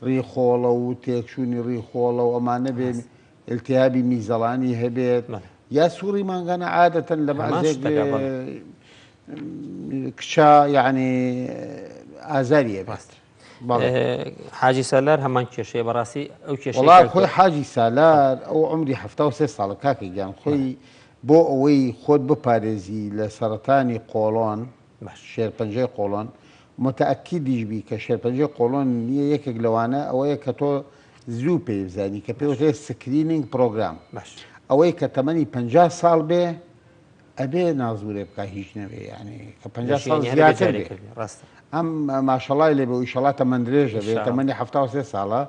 ڕیخۆڵە و تێکچوونی ڕیخۆڵە و ئەمانە بێ ڕاست. التهابی میزەڵانی هەبێت بەڵێ. یا سوڕی مانگانە عادەتەن لە هەمان بەعزێک شتەکە بەڵێ. کچە یەعنی ئازاری ئەبێت. ڕاستە. بەڵێ. حاجی سالار هەمان کێشەیە بەڕاستی ئەو کێشەی وەڵا کاک خۆی تۆ. حاجی سالار ئەو عومری 73 ساڵە کاکە گیان خۆی بۆ ئەوەی خۆت بپارێزی لە سەرەتانی قۆڵۆن. شێرپەنجەی قۆڵۆن متەئەکیدیش بی کە شێرپەنجەی قۆڵۆن نییە یەکێک لەوانە ئەوەیە کە تۆ زوو پێی بزانی کە پێوترێت screening program ئەوەی کە تەمەنی 50 ساڵ بێ ئەبێ نازورێ بکە هیچ نەبێ یعنی کە 50 ساڵ زیاتر بێ ئەم ماشەڵای لێ بێ و ئیشەڵا تەمەن درێژە بێ تەمەنی 73 ساڵە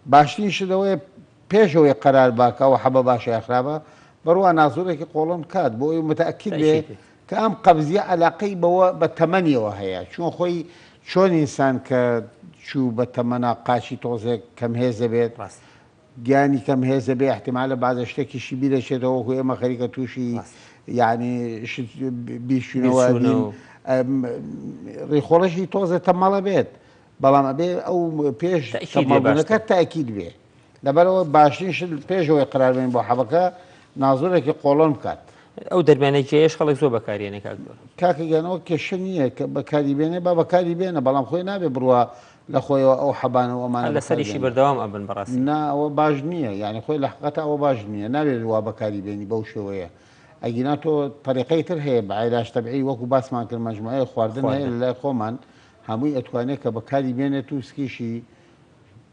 باشترین شت ئەوەیە پێش ئەوەی قەرار با کە ئەو حەبە باشە یا خراپە بڕوا نازورێکی قۆڵۆن بکات بۆ ئەوەی متەئەکید بێ کە ئەم قەبزیە عەلاقەی بەوە بە تەمەنیەوە هەیە چون خۆی چۆن ئینسان کە چوو بە تەمەنا قاچی تۆزێک کەم هێز دەبێت گیانی کەم هێز دەبێ احتمالە بازە شتێکیشی بیرەچێتەوە وەکو ئێمە خەریکە تووشی یعنی شت بیرچوونەوە بین ڕیخۆڵەشی تۆزێ تەمەڵە بێت بەڵام ئەبێ ئەو پێش تەمەڵبوونەکە تاکید بێ لەبەرئەوە باشترین شت پێش ئەوەی قەرار بێن بۆ حەبەکە نازۆرێکی قۆڵۆن بکات. ئەو دەرمانە جێیەش خەڵک زۆر بەکاریێنێ کاک دکتۆر. کاکە گیان ئەوە کێشە نییە کە بەکاری بێنێ با بەکاری بێنە بەڵام خۆی نابێ بڕوا لە خۆیەوە ئەو حەبانە و ئەمانە هەر لەسەریشی بەردەوام ئەبن بەڕاستی. نا ئەوە باش نییە یانی خۆی لە حەقیقەتا ئەوە باش نییە نابێت وا بەکاری بێنی بەو شێوەیە ئەگینا تۆ تەریقەی تر هەیە بە عیلاج تەبعی وەکو باسمان کرد مەجموعەیە خواردن هەیە لە لای خۆمان هەمووی ئەتوانێت کە بەکاری بێنێت و سکیشی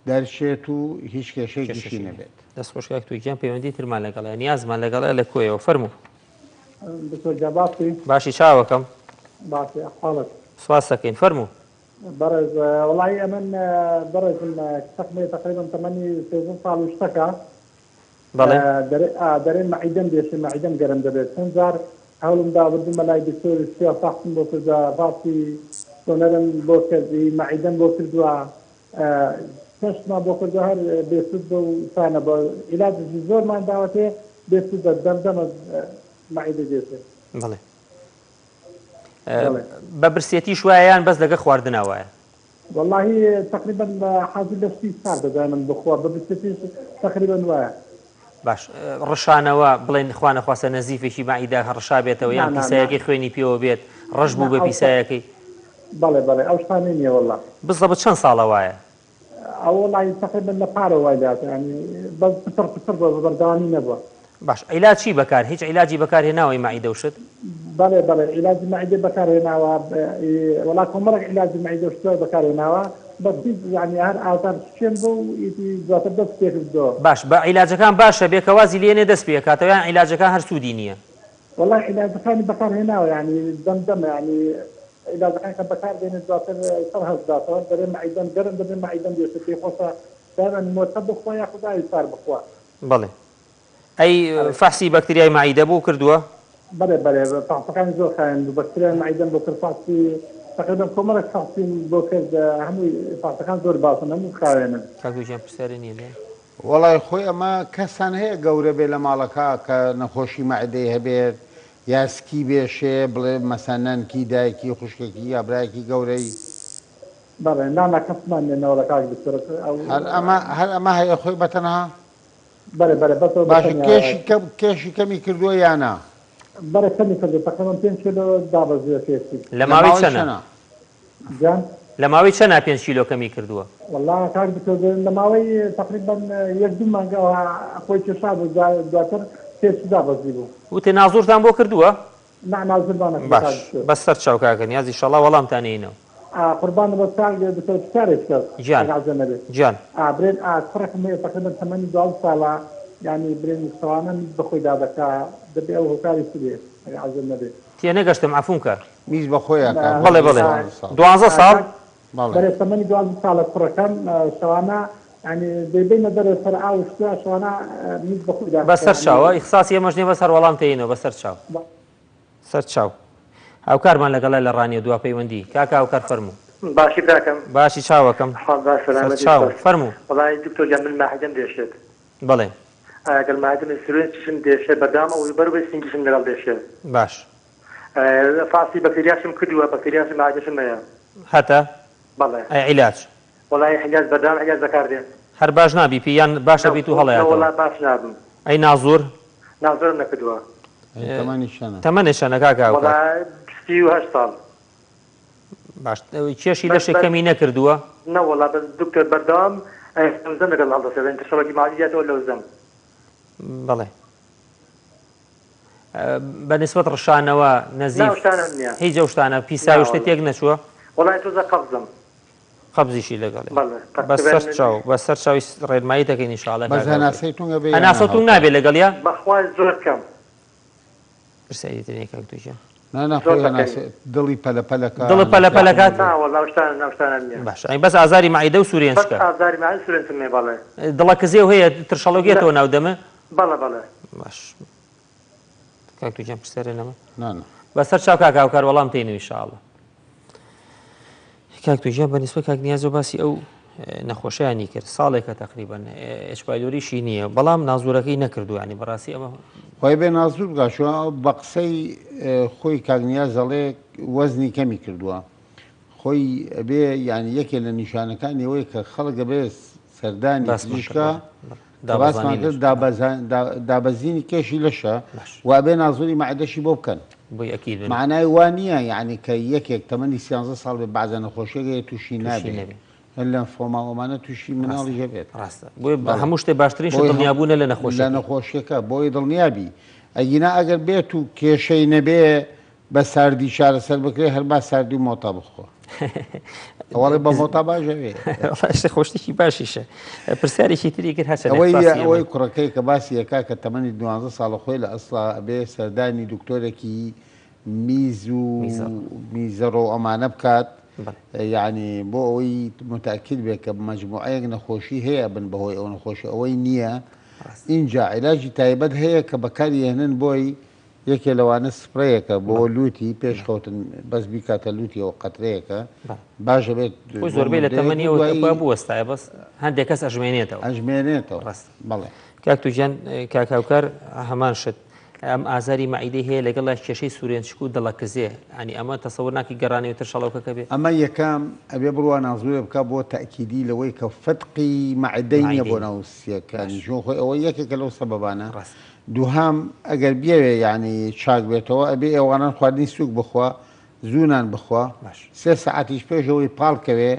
دەرچێت و هیچ کێشەیەکیشی نەبێت. دەست خۆش کاک تورکیان پەیوەندی ترمان لەگەڵە نیازمان لەگەڵە لە کۆیەوە فەرموو. دکتۆر گیان باسی؟ باشی چاوەکەم. باسی ئەحواڵت؟ سپاس دەکەین فەرموو. بەڕێز وەڵاهی ئەمن بەڕێزم کچەکم هەیە تەقریبەن تەمەنی 13 ساڵ و شتەکە بەڵێ. دەرێ ئا دەرێ مەعیدەم دێشێ مەعیدەم گەرم دەبێت چەند جار هەوڵم دا بردومە لای دکتۆر شتیا فەحسم بۆ کردوە فەحسی سۆنەرم بۆ کرد ئی مەعیدەم بۆ کردوە چەند شتمان بۆ کردوە هەر بێ سود بوە و چا نەبوە عیلاجێکی زۆرمان داوەتێ بێ سودە دەم دەمە مەعیدە دێشێ. بەڵێ بە برسێتیش وایە یان بەس لەگە خواردنا وایە؟ وەڵاهی تەقریبەن حەزی لە شتی ساردە دایمەن بخوا بە برسێتیش تەقریبەن وایە. باش ڕشانەوە بڵێن خوا نەخواستە نەزیفێکی مەعیدە ڕشابێتەوە یان پیسایەکەی خوێنی پێوە بێت ڕەش بوو بێ پیسایەکەی. بەڵێ بەڵێ ئەو شتانەی نیە وەڵا. بزەبت چەند ساڵە وایە؟ ئەوە وەڵاهی تەقریبەن لە پارەوە وای لێهاتوە یانی بەس پچڕ پچڕ بوە بە بەردەوامی نەبوە. باش عیلاج چی بەکار هیچ عیلاجی بەکار هێناوە ی مەعیدە و شت؟ بەڵێ بەڵێ عیلاجی مەعیدەی بەکار هێناوە وەڵا کۆمەڵێک عیلاجی مەعیدە و شتوای بەکار هێناوە بەس هیچ یانی هەر ئازار شکێن بوو و ئیدی دواتر دەست پێکردەوە. باش بە عیلاجەکان باشە بێ کە وازی لێنێ دەست پێ ئەکاتەوە یان عیلاجەکان هەر سوودی نییە؟ وەڵا عیلاجەکانی بەکار هێناوە یانی دەم دەمە یانی عیلاجەکان کە بەکار دێنێ دواتر سەر هەڵداتەوە دەرێ مەعیدەم گەرم دەبێ مەعیدەم دێشێ پێی خۆشە دایمەن مۆتە بخوا یاخود ئاوی سار بخوا. بەڵێ ئەی فەحسی بەکتریای مەعیدە بۆ کردووە؟ بەڵێ بەڵێ فەحسەکانی زۆر خاوێن بوو بەکتریای مەعیدەم بۆ کرد فەحسی تەقریبەن کۆمەڵێک فەحسیم بۆ کرد هەمووی فەحسەکان زۆر باشن هەموو خاوێنن. کاک گیان پرسیارێ نیە لێ. وەڵای خۆی ئەمە کەستان هەیە گەورە بێ لە ماڵەکە کە نەخۆشی مەعدەی هەبێت یا سکی بێشێ بڵێ مەسەن نەنکی دایکی خوشکێکی یا برایەکی گەورەی. بەڵێ نا نا کەسمان نیە نەوەڵا کاک دکتۆر ئەو. هەر ئەمە هەر ئەمە هەیە خۆی بەتەنها؟ بەرێ بەرێ بەس ئەوە باشە کێشی کەم کێشی کەمی کردووە یا نا؟ بەرێ کەمی کردووە تەقریبەن پێنج کیلۆ دابەزیوە کێشی. لە ماوەی چەنە؟ گیان؟ لە ماوەی چەنا پێنج کیلۆ کەمی کردووە؟ وەڵا کاک دکتۆر لە ماوەی تەقریبەن یەک دوو مانگ ئەوها خۆی کێشابوو دواتر کێشی دابەزیبوو. وتێ نازورتان بۆ کردووە؟ نا نازورمان نەکردووە باش کاک دکتۆر. بەس سەر چاو کاکە نیاز ئیشەڵا وەڵامتان ئەینەوە. ئا قوربانت بەس کاک دکتۆر پرسیارێک بکەم گیان ئەگەر عەزیەت نەبێت. گیان. ئا برێن ئا کوڕێکم هەیە تەقریبەن تەمەنی 12 ساڵە یانی برێن شەوانە میز بەخۆی دادەکا دەبێ ئەو هۆکاری چ بێ ئەگەر عەزیەت نەبێ. تێنەگەشتم عەفوم کە. میز بە خۆیا کا بەڵێ بەڵێ دوانزە ساڵ. بەڵێ. بەرێ تەمەنی 12 ساڵە کوڕەکەم شەوانە یانی دەیبەینە دەرێ سەر ئاو و شتە شەوانە میز بەخۆی دادەکا بەسەر چاوە ئیخساسی ئێمەش نیە بەس هەر وەڵام تێینەوە بەسەر چاو. سەر چاو. هاوکارمان لەگەڵە لە ڕانیە دوا پەیوەندی. کاکە هاوکار فەرموو. باشی براکەم. باشی چاوەکەم. حاڵت باش سەلامەتی سەر چاوم. سوپاس. فەرموو. وەڵایی دکتۆر گیان من ماعیدەم دێشێت. بەڵێ. ئەگەر ماعیدەم سرنجیشم دێشێ بەردەوام ئەو بەروبەی سینگیشم لەگەڵ دێشێ. باش. فاسی بەکتریاشم کردووە بەکتریاشم ماعیدەشم هەیە. هەتە؟ بەڵێ. ئەی عیلاج؟ وەڵایی عیلاج بەردەوام عیلاج بەکار دێن. هەر باش نابی پی یان باشە بیت و هەڵەیاتەوە؟ نەوەڵا باش نابم. ئەی نازور؟ نازورم نەکردووە. ئەی تەمەنی چەنە؟ تەمەنێ چەنە کاکە هاوکار؟ وەڵا 38 ساڵ. باش کێشی لەشێ کەمی نەکردووە؟ نەوەڵا بەس دکتۆر بەردەوام لەوزەم لەگەڵ هەڵدەسێت تەشەڵەکی ماڵی دیاتەوە لەوزەم. بەڵێ. بە نسبەت ڕشانەوە نا نەزیف ئەو شتانەم نیە هیچ ئەو شتانە نا پیساوی شتە وەڵا تێک نەچووە؟ وەڵای تۆزە قەبزم. قەبزیشی لەگەڵێ. بەڵێ بە سەر تەقریبەن چاو بە سەر چاوی ڕێنمایی دەکەین ان شاء اللە بەس کاک هاوکار. هەناسەی تونگ ئەبێ یان نا هەناسە توونگ هاوکار؟ نابێ لەگەڵیا؟ بەخوا زۆر کەم. پرسیاری تر نیە کاک تووگیان. نا نا زۆر خۆی بە هەناسە کەمی. دڵی پەلە پەلەکا دڵت پەلە هەناسەی پەلە تونگ کات؟ ئەبێ. نا وەڵا ئەو شتانە نا ئەو شتانەم نیە. باشە ئەی بەس ئازاری مەعیدە و بەس سورێنچکە. ئازاری مەعیدە و سورێنچکم هەیە بەڵێ. دڵە کزێو هەیە ترشەڵۆک نە یەتەوە ناو دەمت؟ بەڵێ بەڵێ. باش کاک تووگیان پرسیارێ نەما؟ نا نا. بەسەر چاو کاک هاوکار وەڵام تێینەوە ان شاء اللە. کاک تووگیان بە نیسبەت کاک نیازەوە باسی ئەو نەخۆشیانی کرد ساڵێکە تقریبا H. pylori شی نییە بەڵام نازورەکەی نەکردو ینی بەڕاستی ئەمە خۆی بێ نازور بکات چون بە قسەی خۆی کاک نیاز ئەڵێ وەزنی کەمی کردووە خۆی ئەبێ یانی یەکێ لە نیشانەکانی ئەوەی کە خەڵک ئەبێ سەردانی پزیشکا کە باسمان کرد دابەزینی کێشی لەشە و ئەبێ نازوری مەعدەشی بۆ بکەن مەعنای وا نییە یعنی کە یەکێک تەمەنی سیانزە ساڵ بێ بەعزە نەخۆشیەک هەیە تووشی نابێ لەمفۆما ئەمانە تووشی مناڵیش ئەبێت ڕاستە بۆیە هەموو شتێ باشترین شت دڵنیابوونە لە نەخۆشیەکە لە نەخۆشیەکە بۆی دڵنیابی ئەگینا ئەگەر بێت و کێشەی نەبێ بە ساردی چارەسەر بکرێ هەر با ساردی و مۆتا بخۆ. ئەوەڵێ بە مۆتا باش ئەوێ. وەڵا خۆشتێکی باشیشە. پرسیارێکی تری کرد هەرچەندە ئەوەی باسی ئەوەی ئەمە. کوڕەکەی کە باسی ئەکا کە تەمەنی دوانزە ساڵە خۆی لە ئەسڵا ئەبێ سەردانی دکتۆرێکی میز و میزەڕۆ. میزەڕۆ و ئەمانە بکات بەڵێ. یەعنی بۆ ئەوەی متەئکید بێ کە مەجموعەیەک نەخۆشی هەیە ئەبن بەهۆی ئەو نەخۆشی ئەوەی نییە ڕاستە. ئینجا عیلاجی تایبەت هەیە کە بەکاری ئەهێنن بۆی یەکێ لەوانە سپرەیەکە بۆ لوتی پێش خەوتن بەس بیکاتە لوتیەوە قەترەیەکە باش ئەبێت خۆی زۆربەی لە تەمەنی ئەوە تەکوا بوەستایە بەس هەندێک کەس ئەژمێنێتەوە ئەژمێنێتەوە ڕاست بەڵێ کاک توجیان کاک هاوکار هەمان شت ئەم ئازاری مەعیدەی هەیە لەگەڵ کێشەی سورێنچک و دڵەکزێ ئەنی ئەمە تەسەور ناکی گەڕانەوە تر شەڵەوکەکە بێ ئەمە یەکەم ئەبێ بڕوا نازورێ بکا بۆ تەئکیدی لەوەی کە فتقی مەعدەی نیە بۆ ناو سیەکانی چون خۆی ئەوە یەکێکە لەو سەبەبانە ڕاست دووهەم، ئەگەر بیەوێ یانی چاک بێتەوە ئەبێ ئێواران خواردنی سووک بخوا، زوو نان بخوا، باش. سێ سەعاتیش پێش ئەوەی پاڵ کەوێ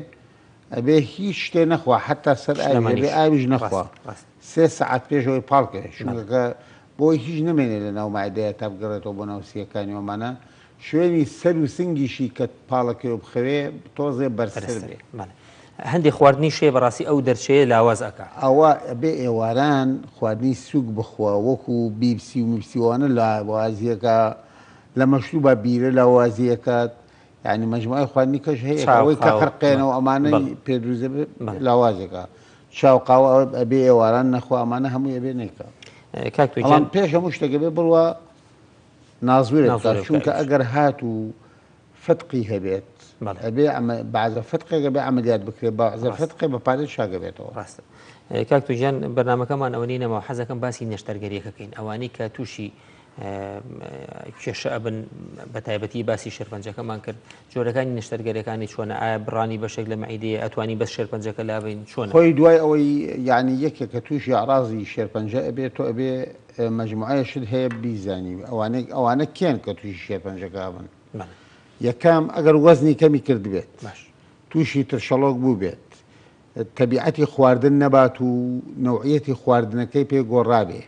ئەبێ هیچ شتێ نەخوا حەتا سەر ئاویش ئەبێ شلەمەنیش. ئاویش نەخوا ڕاستە ڕاستە. سێ سەعات پێش ئەوەی پاڵ کەوێ بەڵێ. چونکە کە بۆی هیچ نەمێنێ لە ناو مەعدەیا تا بگەڕێتەوە بۆ ناو سییەکانی و ئەمانە شوێنی سەر و سنگیشی کە پاڵەکەوێ بخەوێ تۆزێ بەرزتر بەرزتر بێ. بەڵێ. هەندێ خواردنیش هەیە بەڕاستی ئەو دەرچەیە لاواز ئەکا. ئەوە ئەبێ ئێواران خواردنی سوک بخوا وەکو بیبسی و میبسی وانە لاوازیەکا لە مەشروبا بیرە لاوازی ئەکات یانی مەجموعەی خواردنی کەش هەیە چاو ئەوەی کە قاوە قرقێنە و ئەمانەی بەڵێ پێ دروست دەبێ بەڵێ. لاوازێکا چاو قاوە ئەوە ئەبێ ئێواران نەخوا ئەمانە هەمووی ئەبێ نەیکا کاک بەڵام توجیان پێش هەموو شتێک ئەبێ بڕوا نازورێ بکات نازورێ بکا چونکە ئیش. ئەگەر هاتوو فتقی هەبێت بەڵێ. ئەبێ بەعزە فتقێک ئەبێ عەمەلیات بکرێت بەعزە ڕاستە. فتقێ بە پارەی چاک ئەبێتەوە. ڕاستە کاک توجیان بەرنامەکەمان ئەوەنەی نەماوە حەزەکەم باسی نەشتەرگەریەکە کەین ئەوانەی کە تووشی کێشە ئەبن بە تایبەتی باسی شێرپەنجەکەمان کرد جۆرەکانی نەشتەرگەریەکانی چۆنە ئایا بڕانی بەشێک لە مەعیدەیە ئەتوانی بەس شێرپەنجەکە لابەین چۆنە؟ خۆی دوای ئەوەی یانی یەکێک کە تووشی ئەعڕازی شێرپەنجە ئەبێ تۆ ئەبێ مەجموعەیە شت هەیە بیزانی ئەوانەی ئەوانە کێن کە تووشی شێرپەنجەکە ئەبن یەکەم ئەگەر وەزنی کەمی کردبێت تووشی ترشەڵۆک بووبێت تەبیعەتی خواردن نەبات و نەوعیەتی خواردنەکەی پێ گۆڕابێ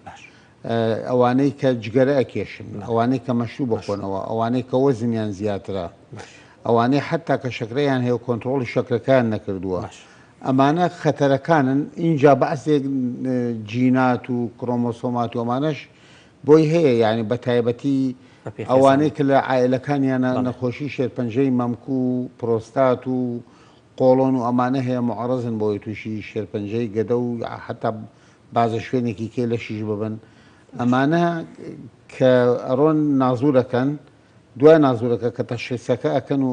ئەوانەی کە جگەرە ئەکێشن ئەوانەی کە مەشروب بخۆنەوە ئەوانەی کە وەزنیان زیاترە ئەوانەی حتا کە شەکرەیان هەیە و کۆنترۆڵی شەکرەکەیان نەکردووە ئەمانە خەتەرەکانن ئینجا بەعزێک جینات و کرۆمۆسۆمات و ئەمانەش بۆی هەیە یانی بە تایبەتی ئەوانەی کە لە عائلەکانیانە نەخۆشی شێرپەنجەی مەمک و پرۆستات و قۆڵۆن و ئەمانە هەیە معەڕەزن بۆی تووشی شێرپەنجەی گەدە و حتا بازە شوێنێکی کێ لەشیش ببن ئەمانە کە ئەڕۆن نازورەکەن دوای نازورەکە کە تەشخیسەکە ئەکەن و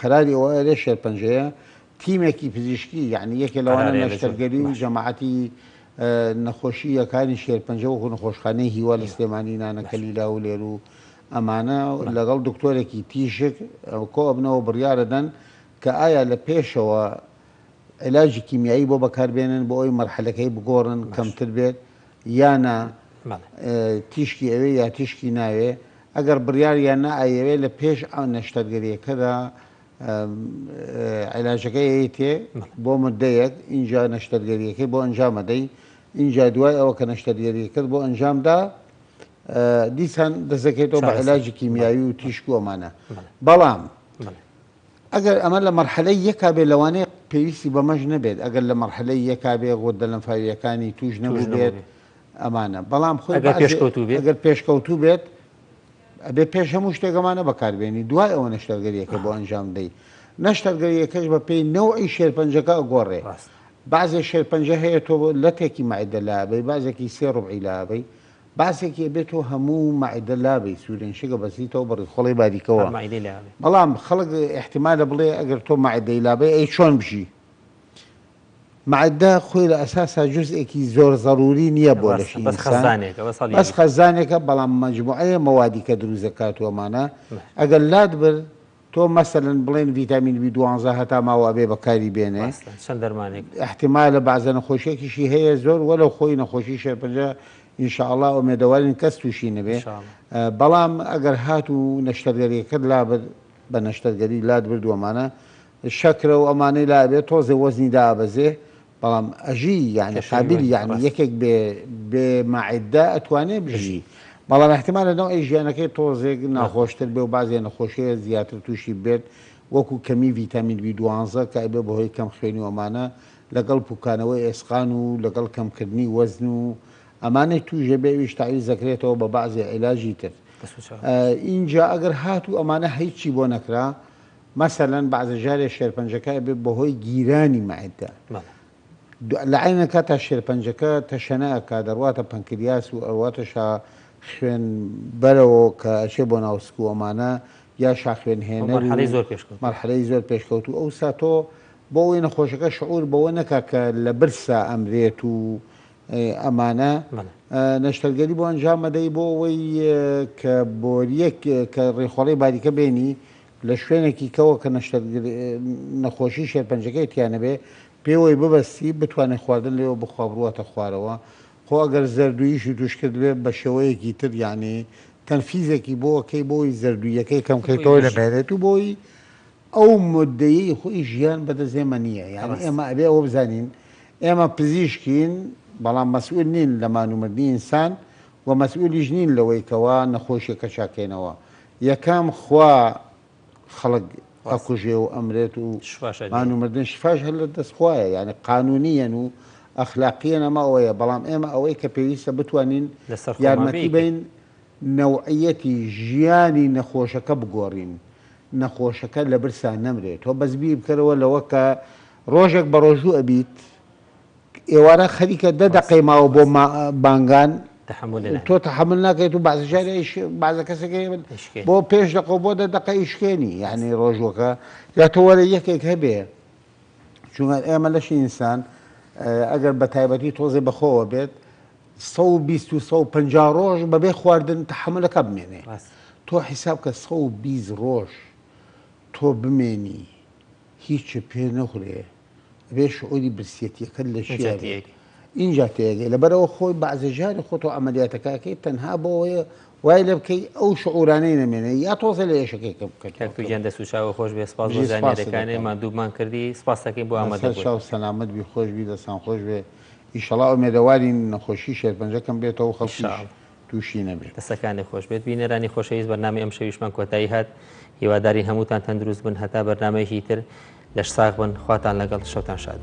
قەراری ئەوە ئەرێ شێرپەنجەیە تیمێکی پزیشکی یعنی یەکێ لەوانە نەشتەرگەری و جەماعەتی نەخۆشی یەکانی شێرپەنجە وەکو نەخۆشخانەی هیوا لە سلێمانی نانەکەلی لاولێر و ئەمانە لەگەڵ دکتۆرێکی تیشک کۆ ئەبنەوە بڕیارەدەن کە ئایا لە پێشەوە عیلاجی کیمیایی بۆ بەکاربێنن بۆ ئەوی مەرحەلەکەی بگۆڕن کەمتر بێت یا نا تیشکی ئەوێ یا تیشکی ناوێ ئەگەر بڕیاریان نا ئەیەوێ لە پێش ئەو نەشتەرگەریەکەدا عیلاجەکەی ئەیتێ بۆ مدەیەک ئینجا نەشتەرگەریەکەی بۆ ئەنجامەدەی ئینجا دوای ئەوە کە نەشتەرگەریەکەت بۆ ئەنجامدا. دیسان دەست دەکەیتەوە بە عیلاجی کیمیاوی و تیشک و ئەمانە. بەڵام ئەگەر ئەمە لە مەرحەلەی یەکا بێ لەوانەیە پێویستی بەمەش نەبێت ئەگەر لە مەرحەلەی یەکا بێ غودە لەمفاوییەکانی تووش نەبووبێت ئەمانە بەڵام خۆی ئەگەر پێشکەوتوو بێت ئەگەر پێشکەوتوو بێت ئەبێ پێش هەموو شتێک ئەمانە بەکاربێنی دوای ئەوە نەشتەرگەریەکە بۆ ئەنجام دەی نەشتەرگەریەکەش بە پێی نەوعی شێرپەنجەکە ئەگۆڕێ بەعزێ شێرپەنجە هەیە تۆ لەتێکی مەعدە لابەی بەعزێکی سێ ڕوبعی لابەی بەعزێکی ئەبێ تۆ هەموو مەعدە لابەی سوورێنشکە بەسیتەوە بە ڕیخۆڵەی باریکەوە بەڵام خەڵک ئیحتیمالە بڵێ ئەگەر تۆ مەعدەی لابەی ئەی چۆن بژی مەعدە خۆی لە ئەساسا جوزئێکی زۆر زەروری نییە بۆ لەشی ئینسان بەس خەزانێکە بەڵام مەجموعەیە مەوادی کە دروست دەکات و ئەمانە ئەگەر لات برد تۆ مەسەلەن بڵێن ڤیتامین بی دوانزە هەتا ماوە ئەبێ بەکاری بێنێ ڕاستە چەند دەرمانێک. ئیحتیمالە بەعزە نەخۆشیەکیشی هەیە زۆر وەلەو خۆی نەخۆشی شێرپەنجە ان شاء اللە ئومێدەوارین کەس توشی نەبێ ان شاء اللە. بەڵام ئەگەر هاتوو نەشتەرگەریەکەت لابرد بە نەشتەرگەری لات برد و ئەمانە شەکرە و ئەمانەی لا ئەبێ تۆزێ وەزنی دائەبەزێ بەڵام ئەژی یانی کەشەوی قابیلی وەرگرە یانی ڕاستە. یەکێک بێ بێ مەعدە ئەتوانێ بژی بژی. بەڵام ئیحتیمالە نەوعی ژیانەکەی تۆزێک ناخۆش. ناخۆشتر بێ و بەعزێ نەخۆشیە زیاتر توشی بێت وەکو کەمی ڤیتامین بی 12 کە ئەبێ بەهۆی کەم خوێنی و ئەمانە لەگەڵ پوکانەوەی ئێسقان و لەگەڵ کەم کردنی وەزن و ئەمانەی توش ئەبێ ئەویش تەعویز دەکرێتەوە بە بەعزێ عیلاجی تر دەست و چاو. ئینجا ئەگەر هاتوو ئەمانە هیچی بۆ نەکرا مەسەلەن بەعزە جارێ شێرپەنجەکە ئەبێ بەهۆی گیرانی مەعدە لە عەینە کاتا شێرپەنجەکە تەشەنە ئەکا دەڕواتە پەنکریاس و ئەڕواتە شا خوێن بەرەوە کە ئەچێ بۆ ناو سک و ئەمانە یا شاخوێن هێنەر و مەرحەلەی زۆر پێشکەوتوو. مەرحەلەی زۆر پێشکەوتوو ئەوسا تۆ بۆ ئەوەی نەخۆشەکە شعور بەوە نەکا کە لە برسا ئەمرێت و ئەمانە نەشتەرگەری بۆ ئەنجام ئەدەی بۆ ئەوەی کە بۆریەک کە ڕیخۆڵەی باریکە بێنی لە شوێنێکی کەوە کە نەخۆشی شێرپەنجەکەی تیا نەبێ پێوەی ببەستی بتوانێ خواردن لێوە بخوا بڕواتە خوارەوە خۆ ئەگەر زەردوویشی توش کردبێ بە شێوەیەکی تر یانی تەنفیزێکی بۆ ئەکەی بۆی زەردوویەکەی کەم کەیتەوە لە بێنێت و بۆی ئەو مدەیەی خۆی ژیان بەدەست ئێمە نییە یانی ئێمە ئەبێ ئەوە بزانین ئێمە پزیشکین بەڵام مەسئول نین لە مان و مردنی ئینسان و مەسئولیش نین لەوەی کەوا نەخۆشیەکە چاکەینەوە یەکەم خوا خەڵک ئەکوژێ و ئەمرێت و مان و مردن شفاش هەر لە دەست خوایە یانی قانونیەن و ئەخلاقیەن ئەمە ئەوەیە بەڵام ئێمە ئەوەی کە پێویستە بتوانین یارمەتی بەین نەوعیەتی ژیانی نەخۆشەکە بگۆڕین نەخۆشەکە لە برسا نەمرێ تۆ بەس بیر بکەرەوە لەوە کە ڕۆژێک بە ڕۆژوو ئەبیت ئێوارە خەریکە دە دەقەی ماوە بۆ بانگان تۆ تەحەمول ناکەیت و بەعزە جارێ بەعزە کەسێک هەیە بۆ پێنج دەقە و بۆ دە دەقە ئیشکێنی یعنی ڕۆژوەکە یا تۆ وەرە یەکێک هەبێ چونکە ئێمە لەشی ئینسان ئەگەر بە تایبەتی تۆزێ بەخۆوە بێت 120 و 150 ڕۆژ بەبێ خواردن تەحەمولەکە بمێنێ تۆ حیساب کە 120 ڕۆژ تۆ بمێنی هیچ پێ نەخورێ ئەبێ شعوری برسیەتیەکەت لە چیا بێت ئینجا تێگەی لەبەرئەوە خۆی بەعزە جاری خۆتۆ عەمەلیاتەکە ئەکەی تەنها بۆ ئەوەیە وای لێ بکەی ئەو شعورانەی نەمێنێ یا تۆزێ لە ئێشەکەی کەم بکەیتەوە. کاک تورک گیان دەست و چاوت خۆش بێ سپاس بۆ بژی سپاست زانیاریەکانێ دەکەم. ماندووبمان کردی سپاست دەکەین بۆ لەسەر ئامادەبوون. چاو سەلامەت بی خۆش بی دەستان خۆش بێ ئیشەڵا ئومێدەوارین نەخۆشی شێرپەنجە کەم بێتەوە و خەڵکیش ان شاء اللە. تووشی نەبێت. دەستەکانت خۆش بێت بینەرانی خۆشەویست بەرنامەی ئەمشەویشمان کۆتایی هات هیوادارین هەمووتان تەندروست بن هەتا بەرنامەیەکی تر لەش ساغ بن خواتان لەگەڵ شەوتان شاد.